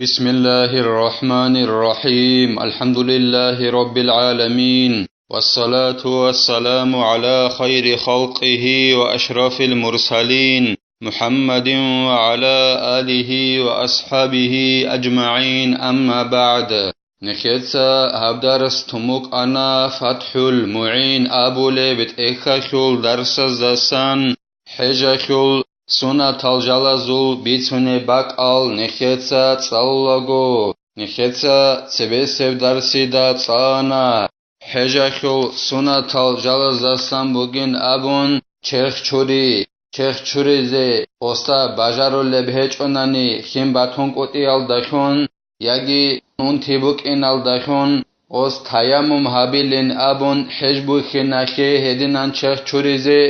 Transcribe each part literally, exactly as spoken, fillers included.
بسم الله الرحمن الرحيم. الحمد لله رب العالمين. والصلاة والسلام على خير خلقه وأشرف المرسلين محمد وعلى آله وأصحابه أجمعين. أما بعد. Нехеца гьаб дарс тумукъана ФатхӀул МугӀин абулеб тӀехьалъул дарсаздасан. ХӀежалъул сунатал жалазул бицунеб бакӀал нехеца цӀалулаго, нехеца цебесеб дарсида цӀалана. ХӀежалъул сунатал жалаздасан бугин абун, черх чури, черх чуризе оста бажарулеб гьечӀонани хин батун кӀутӀиялдалъун, яги унти букӀиналдалъун, ос таяммум гьабилин абун хӀеж бухьиналъе гьединан черх чуризе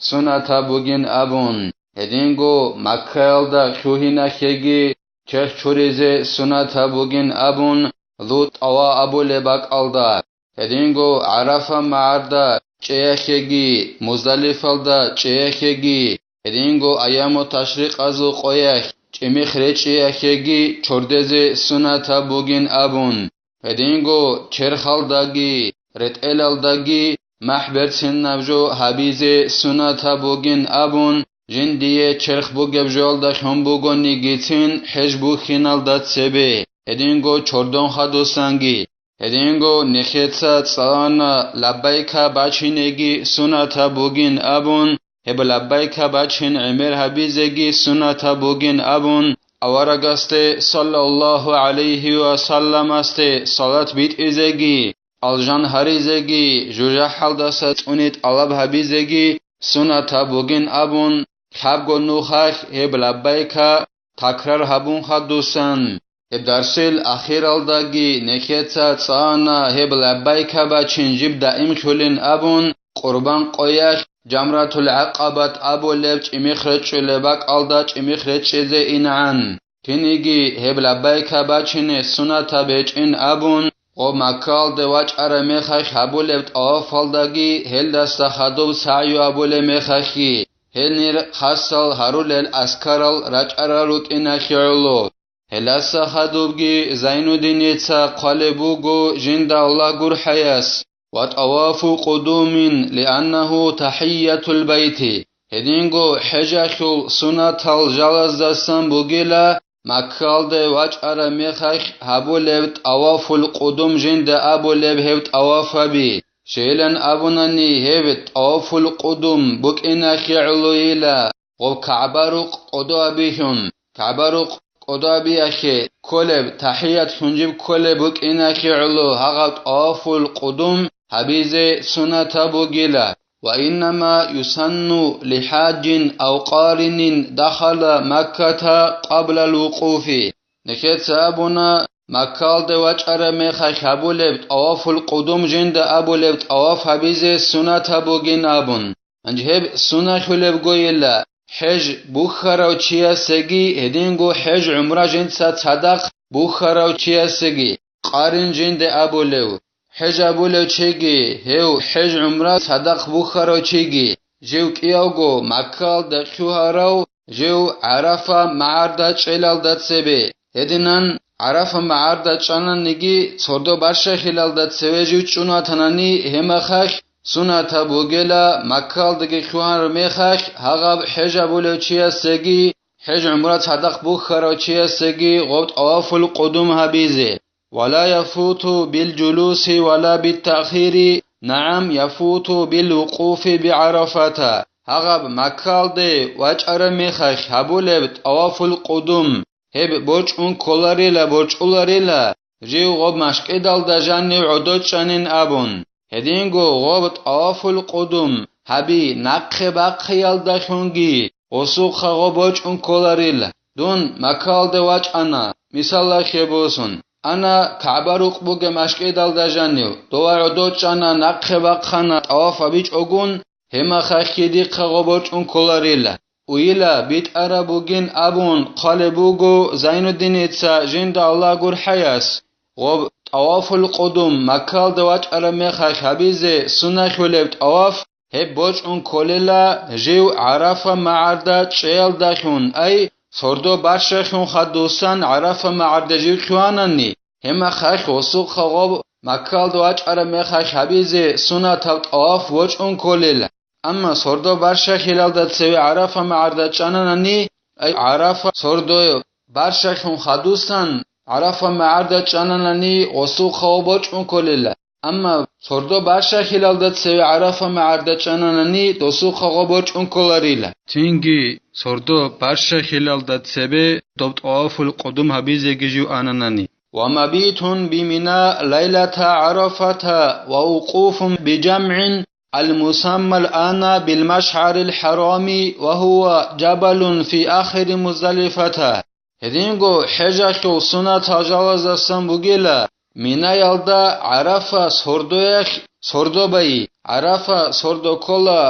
сунатаб бугин абун, гьединго Маккаялда лъугьиналъеги черх чуризе сунатаб бугин абун, лутӀава абулеб бакӀалда, гьединго ГӀарафа магӀарда чӀеялъеги, Муздалифалда чӀеялъеги, гьединго аяму ташрикъазул къоялъ чӀимихъ речӀчӀиялъеги чордезе сунатаб бугин абун, гьединго черхалдаги, ретӀелалдаги махӀ берцинаб жо гьабизе сунатаб бугин абун, жиндие черх бугеб жоялдалъун бугонигицин хӀеж бухьиналда цебе, гьединго чордон хадусанги, гьединго нехеца цӀалана лаббайка бачинеги сунатаб бугин абун, гьеб лаббайка бачин гӀемер гьабизеги сунатаб бугин абун, аварагасде саллаллагьу гӀалайгьи ва салламасде салат битӀизеги, алжан гьаризеги, жужахӀалдаса цӀуни тӀалаб гьабизеги сунатаб бугин абун, лъабго нухалъ гьеб лаббайка такрар гьабун хадусан, гьеб дарсил ахиралдаги нехеца цӀана гьеб лаббайка бачин жиб даимлъулин абун, Къурбан къоялъ Жамратул ГӀакъабат абулеб чӀимихъ речӀчӀулеб бакӀалда чӀимихъ речӀчӀизе ингӀан. Киниги гьеб лаббайка бачине сунатаб гьечӀин абун, гъоб Маккаялде вачӀараб мехалъ гьабулеб тӀавафалдаги гьелдаса хадуб сагӀю абулеб мехалъги, гьенир хасал гьарулел аскарал рачӀарал рукӀиналъе гӀоло. Гьелдаса хадубги Зайнуддиница хъвалеб буго жинда Аллагь гурхӀаяс: «Ва тӀавафу къудумин, лианнагьу тахӀиятул байти». Гьединго хӀежалъул сунатал жалаздасан бугила Маккалде вачӀараб мехалъ гьабулеб тӀавафул къудум жинда абулеб гьеб тӀавафаби. Щайилан абунани, гьеб тӀавафул къудум букӀиналъе гӀолойила гъоб КагӀба-рукъ кӀодо абихьун, КагӀба-рукъ кӀодо абиялъе кколеб, тахӀият лъунжиб кколеб букӀиналъе гӀоло гьагъаб тӀавафул къудум гьабизе сунатаб бугила. Ва иннама юсанну лихӀаджин ав къаринин дахала Макката къаблал вукъуфи. Нехеца абуна, Маккалде вачӀараб мехалъ гьабулеб тӀавафул къудум жинда абулеб тӀаваф гьабизе сунатаб бугин абун. Гьанже гьеб сунахьулебгойила, хӀеж бухьарав чиясеги гьединго хӀеж-гӀумра жинца цадахъ бухьарав чиясеги, къарин жинда абулев, хӀеж абулев чиги, гьев хӀеж-гӀумра цадахъ бухьарав чиги, жив кӀиявго Маккалда лъугьарав, жив ГӀарафа магӀарда чӀелалда цебе, гьединан ГӀарафа магӀарда чӀананиги, цодо барщахилалда цеве жив чӀун ватанани, гьеб мехалъ сунатаб бугела Маккалдаги лъугьараб мехалъ гьагъаб хӀеж абулев чиясеги, хӀеж-гӀумра цадахъ бухьарав чиясеги гъоб тӀавафул къудум гьабизе. Ва ла яфуту бил жулуси ва ла бит таъхири, нагӀам, яфуту бил вукъуфи би ГӀарафата. Гьагъаб Маккалде вачӀараб мехалъ гьабулеб тӀавафул къудум, гьеб борчӀун кколарила, борчӀуларила, жив гъоб машкӀидалда жанив гӀодочӀанин абун. Гьединго гъоб тӀавафул къудум гьаби нахъе бахъиялдалъунги гъосухъа гъоб борчӀун кколарила. Дун Маккалде вачӀана, мисалалъе босун, ана КагӀба-рукъ бугеб машкӀидалда жанив, дова гӀодочӀана, нахъе бахъана тӀаваф гьабичӀогун, гьеб мехалъги дихъа гъоб борчӀун кколарила. Уйила битӀараб бугин абун хъвалеб буго Зайнуддиница жинда Аллагь гурхӀаяс, гъоб тӀавафул къудум Маккалда вачӀараб мехалъ гьабизе сунахьулеб тӀаваф, гьеб борчӀун кколела жив ГӀарафа магӀарда чӀеялдалъун, ай, сордо барщахъун хадусан ГӀарафа магӀарда жив лъугьанани, гьеб мехалъ гъосухъа гъоб Маккалда вачӀараб мехалъ гьабизе сунатаб тӀаваф бочӀун кколел. Амма сордо барщахъилалда цеве ГӀарафа магӀарда чӀананани, ай, ГӀарафа сордо барщахъун хадусан ГӀарафа магӀарда чӀананани, гъосухъа гъоб бочӀун кколел. Амма сордо барщахъилалда цеве ГӀарафа магӀарда чӀананани, досухъа гъоб бочӀун кколарила. Цинги сордо барщахъилалда цебе доб тӀавафул къудум гьабизеги жив ананани. ومبيت بمنى ليلة عرفة ووقوف بجمع المسمى الآن بالمشعر الحرام وهو جبل في آخر مزدلفة. Гьединго хӀежалъул сунатал жалаздасан бугила Минаялда ГӀарафа сордоялъ сордо байи. ГӀарафа сордо ккола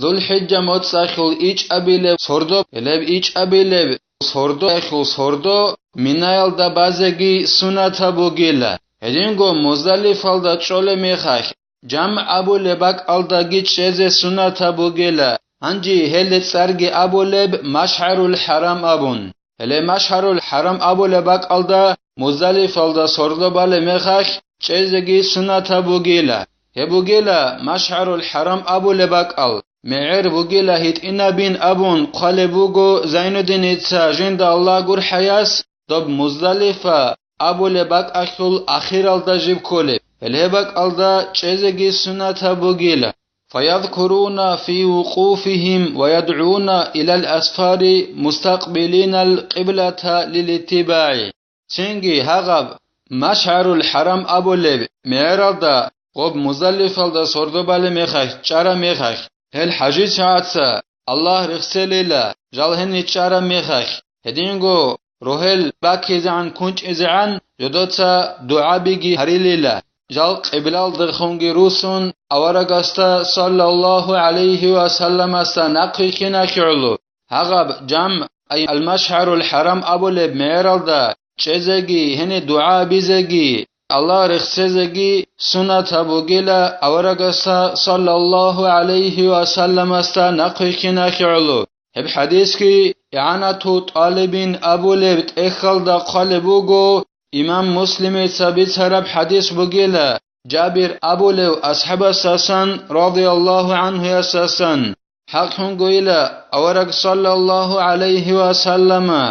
ЗулхӀиджа моцӀалъул ичӀабилеб сордо, гьелеб ичӀабилеб сордоялъул сордо Минаялда базеги сунатаб бугила. Гьединго Муздалифалда чӀолеб мехалъ, жамгӀ абулеб бакӀалдаги чӀезе сунатаб бугила, гьанже гьелде цӀарги абулеб МашгӀарул ХӀарам абун. Гьеле МашгӀарул ХӀарам абулеб бакӀалда Муздалифалда сордо балеб мехалъ чӀезеги сунатаб бугила. Гьеб бугила МашгӀарул ХӀарам абулеб бакӀал, мегӀер бугила гьитӀинабин абун хъвалеб буго Зайнуддиница, жинда Аллагь гурхӀаяс, доб Муздалифа абулеб бакӀалъул ахиралда жиб кколеб, гьеле гьеб бакӀалда чӀезеги сунатаб бугила. فيذكرون في وقوفهم ويدعون إلى الأسفار مستقبلين القبلة للاتباع. Цинги гьагъаб МашгӀарул ХӀарам абулеб мегӀералда гъоб Муздалифалда сордо балеб мехалъ, чӀараб мехалъ, гьел хӀажи чагӀаца Аллагь рехселила, жал гьенир чӀараб мехалъ, гьединго рогьел баккизегӀан кунчӀизегӀан жодоца дугӀабиги гьарилила, жал къиблалдехунги русун аварагасда, саллаллагьу гӀалайгьи ва салламасда, нахъвилълъиналъе гӀоло. Гьагъаб жамгӀ, ай, Ал-МашгӀарул ХӀарам абулеб мегӀералда чӀезеги, гьенир дугӀа абизеги, Аллагь рехсезеги сунатаб бугила аварагасда, саллаллагьу гӀалайгьи ва салламасда, нахъвилълъиналъе гӀоло. Гьеб хӀадисги ИгӀанату ТӀалибин абулеб тӀехьалда хъвалеб буго, имам Муслимица бицараб хӀадис бугила, Жабир абулев асхӀабасдасан, радияллагьу гӀанхуясдасан, хӀакълъунгойила авараг, саллаллагьу гӀалайгьи ва саллама,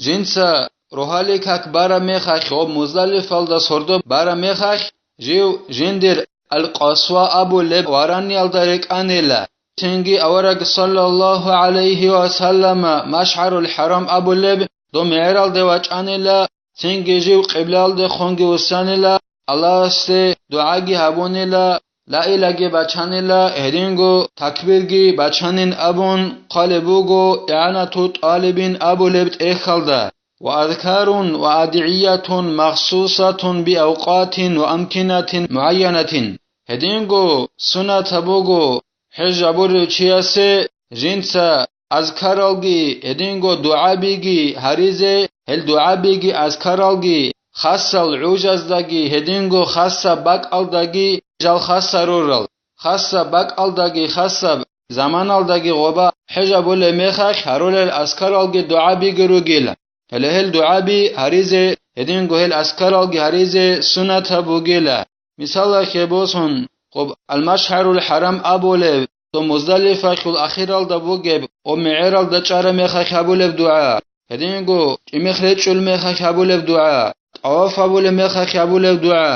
жинца рогьалил как бараб мехалъ ва Муздалифалда сордо бараб мехалъ, жив жиндир Ал-Къасва абулеб вараниялда рекӀанила. Цинги авараг, саллаллагьу гӀалайгьи ва саллама, МашгӀарул ХӀарам абулеб доб мегӀералде вачӀанила, цинги жив къиблалдехунги вуссанила, Аллагьасде дугӀаги гьабунила, лаилаги бачанила, гьединго такбирги бачанин абун хъвалеб буго ИгӀанату ТӀалибин абулеб тӀехьалда. وأذكار وأدعية مخصوصة بأوقات وأمكنة معينة. Гьединго сунатаб буго хӀеж гьабурев чиясе жинца азкаралги, гьединго дугӀабиги гьаризе, гьел дугӀабиги азкаралги хасал гӀужаздаги, гьединго хасаб бакӀалдаги жал хас гьарурал, хасаб бакӀалдаги хасаб заманалдаги гъоба хӀеж гьабулеб мехалъ гьарулел азкаралги дугӀабиги ругила. Гьеле гьел дугӀаби гьаризе, гьединго гьел азкаралги гьаризе сунатаб бугила. Мисалалъе босун, къоб Ал-МашгӀарул ХӀарам абулеб, то Муздалифалъул ахиралда бугеб, о мегӀералда чӀараб мехалъ гьабулеб дугӀа, гьединго тӀимихъ речӀчӀул мехалъ гьабулеб дугӀа, тӀаваф гьабулеб мехалъ гьабулеб дугӀа,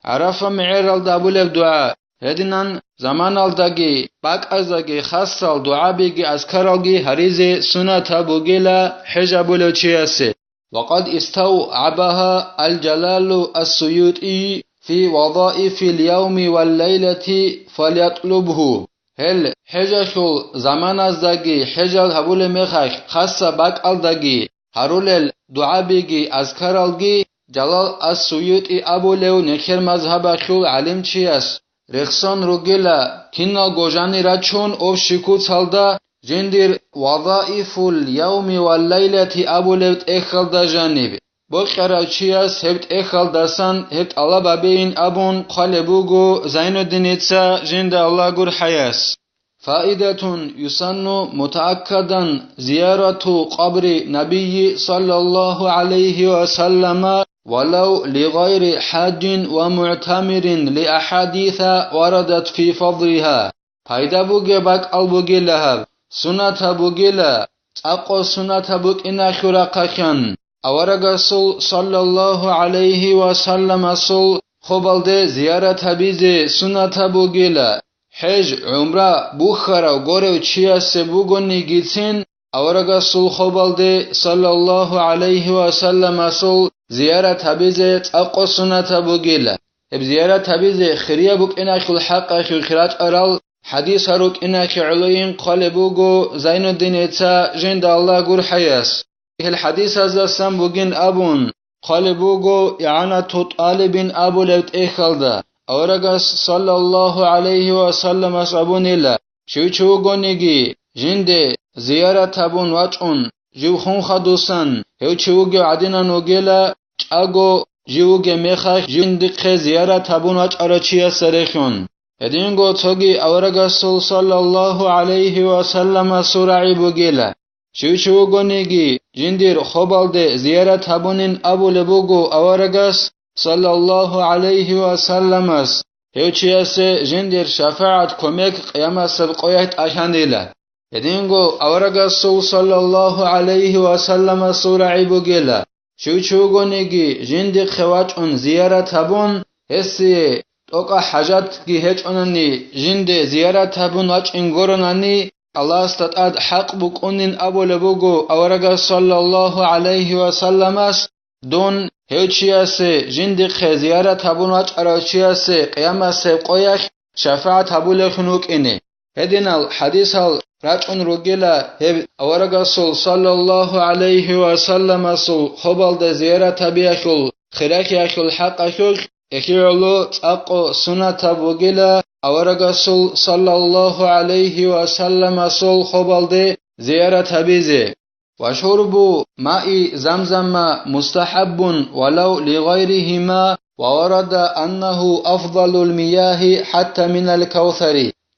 ГӀарафа мегӀералда гьабулеб дугӀа, гьединан заманалдаги бакӀаздаги хасал дугӀабиги азкаралги гьаризе сунатаб бугила хӀеж гьабулев чиясе. وقد استوعبها الجلال السيوطي في وظائف اليوم والليلة فليطلبه. Гьел хӀежалъул заманаздаги хӀежал гьабулеб мехалъ хасаб бакӀалдаги гьарулел дугӀабиги азкаралги Жалал ас-СуютӀи абулев нехер мазгьабалъул гӀалимчияс рехсон ругила, киналго жанир рачун ов щикуцалда жиндир Вазаифул явми ва лайлати абулеб тӀехьалда жаниб. Бокьарав чияс гьеб тӀехьалдасан гьеб тӀалаб гьабейин абун хъвалеб буго Зайнуддиница, жинда Аллагь гурхӀаяс. فائدة: يسن متأكدا زيارة قبر النبي صلى الله عليه وسلم ولو لغير حاج ومعتمر لأحاديث وردت في فضلها. Пайда бугеб бакӀал бугила гьаб, суннатаб бугила, цӀакъго суннатаб букӀиналъул рахъалъан, аварагасул саллаллагьу гӀалайгьи ва салламасул хобалде зиярат гьабизе суннатаб бугила, хӀеж, гӀумра бухьарав горев чиясе бугонигицин, аварагасул хобалде саллаллагьу гӀалайгьи ва салламасул зиярат гьабизе цӀакъго суннатаб бугила. Гьеб зиярат гьабизе хирияб букӀиналъул хӀакъалъулъ рачӀарал хӀадисал рукӀиналъе гӀолойин хъвалеб буго Зайнуддиница, жинда Аллагь гурхӀаяс. Гьел хӀадисаздасан бугин абун хъвалеб буго ИгӀанату ТӀалибин абулеб тӀехьалда, аварагас саллаллагьу гӀалайгьи ва салламас абунила: щив чи вугониги, жинде зиярат гьабун вачӀун, жив хун хадусан, гьев чи вугев гӀадинан вугела, чӀаго жив вугеб мехалъ жиндихъе зиярат гьабун вачӀарав чиясда рехьун. Гьединго цоги аварагасул саллаллагьу гӀалайгьи ва салламасул рагӀи бугела. Щив чи вугониги, жиндир хобалде зиярат гьабунин абулеб буго аварагас, саллаллагьу гӀалайгьи ва салламас, гьев чиясе жиндир шафагӀат, кумек къиямасеб къоялъ тӀалъанила. Гьединго аварагасул саллаллагьу гӀалайгьи ва салламасул рагӀи бугела, щив чи вугониги, жиндихъе вачӀун зиярат гьабун, гьесие тӀокӀаб хӀажатги гьечӀонани, жинде зиярат гьабун вачӀин гуронани, Аллагьасда тӀад хӀакъ букӀунин абулеб буго аварагас саллаллагьу гӀалайгьи ва салламас, дун гьев чиясе, жиндихъе зиярат гьабун вачӀарав чиясе къиямасеб къоялъ шафагӀат гьабулевлъун вукӀине. Гьединал хӀадисал рачӀун ругела гьеб аварагасул саллаллагьу гӀалайгьи ва салламасул хобалда зиярат гьабиялъул хиралъиялъул хӀакъалъулъ, гьелъие гӀоло цӀакъго суннатаб бугела аварагасул саллаллагьу гӀалайгьи ва салламасул хобалде зиярат гьабизе. وشرب ماء زمزم مستحب ولو لغيرهما، وورد أنه أفضل المياه حتى من الكوثر.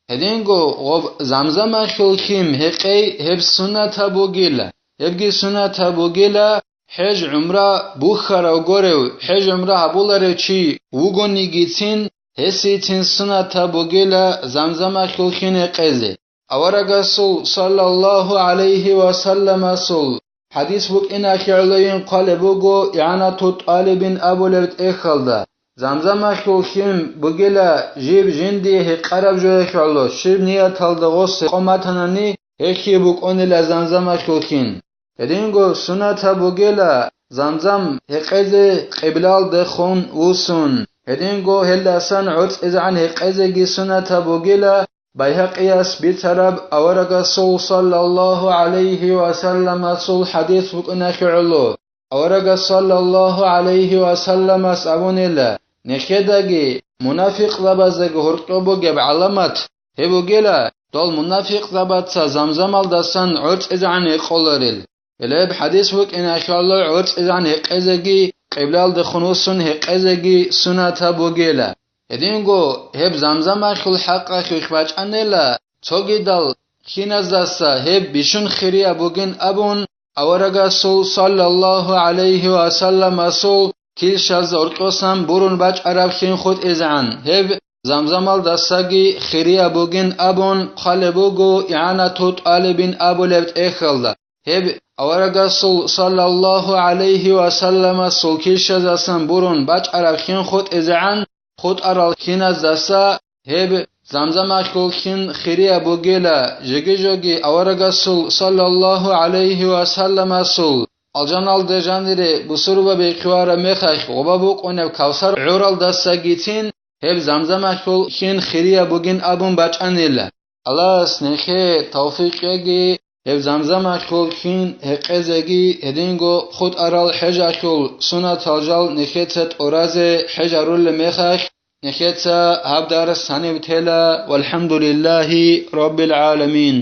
Гьединго гъоб Замзамалъул лъим гьекъей гьеб суннатаб бугила, гьебги суннатаб бугила, хӀеж-гӀумра бухьарав горев, хӀеж-гӀумра гьабуларев чи вугонигицин, гьесицин суннатаб бугила Замзамалъул лъим гьекъезе. Аварагасул саллаллагьу гӀалайгьи ва салламасул хӀадис букӀиналъе гӀолойин хъвалеб буго ИгӀанату ТӀалибин абулеб тӀехьалда, Замзамалъул лъим бугила жиб жиндие гьекъараб жоялъе гӀоло, щиб нияталда гъос гьекъон батанани, гьелъие букӀунила Замзамалъул лъим. Гьединго суннатаб бугела Замзам гьекъезе къиблалдехун вуссун. Гьединго гьелдасан гӀорцӀизегӀан гьекъезеги суннатаб бугела Байгьакъияс бицараб аварагасул саллаллагьу гӀалайгьи ва салламасул хӀадис букӀиналъе гӀоло. Аварагас саллаллагьу гӀалайгьи ва салламас абунила: нехедаги мунафикъзабаздаги гьоркьоб бугеб гӀаламат гьеб бугела, дол мунафикъзабаца Замзамалдасан гӀорцӀизегӀан гьекъоларел. Гьелеб хӀадис букӀиналъе гӀоло гӀорцӀизегӀан гьекъезеги, къиблалдехун вуссун гьекъезеги суннатаб бугела. Гьединго гьеб Замзамалъул хӀакъалъулъ бачӀанила, цогидал киназдаса гьеб бищун хирияб бугин абун, аварагасул саллаллагьу гӀалайгьи ва салламасул килщаз гьоркьосан бурун бачӀараб лъим хутӀизегӀан, гьеб Замзамалдасаги хирияб бугин абун хъвалеб буго ИгӀанату ТӀалибин абулеб тӀехьалда. Гьеб аварагасул саллаллагьу гӀалайгьи ва салламасул килщазасан бурун бачӀараб лъим хутӀизегӀан, хутӀарал киназдаса гьеб Замзамалъул лъим хирияб бугела, жеги-жоги аварагасул саллаллагьу гӀалайгьи ва салламасул алжаналде жанире бусурбаби хъвараб мехалъ гъоба букӀунеб Кавсар гӀуралдасагицин гьеб Замзамалъул лъим хирияб бугин абун бачӀанила. Аллагьас нехее тавфикъ кьеги, гьеб Замзамалъул лъим гьекъезеги, гьединго хутӀарал хӀежалъул суннатал жал нехеца тӀуразе хӀежарулеб мехалъ, нехеца гьаб дарс гьаниб тела. ВалхӀамдулиллагьи раббил гӀаламин.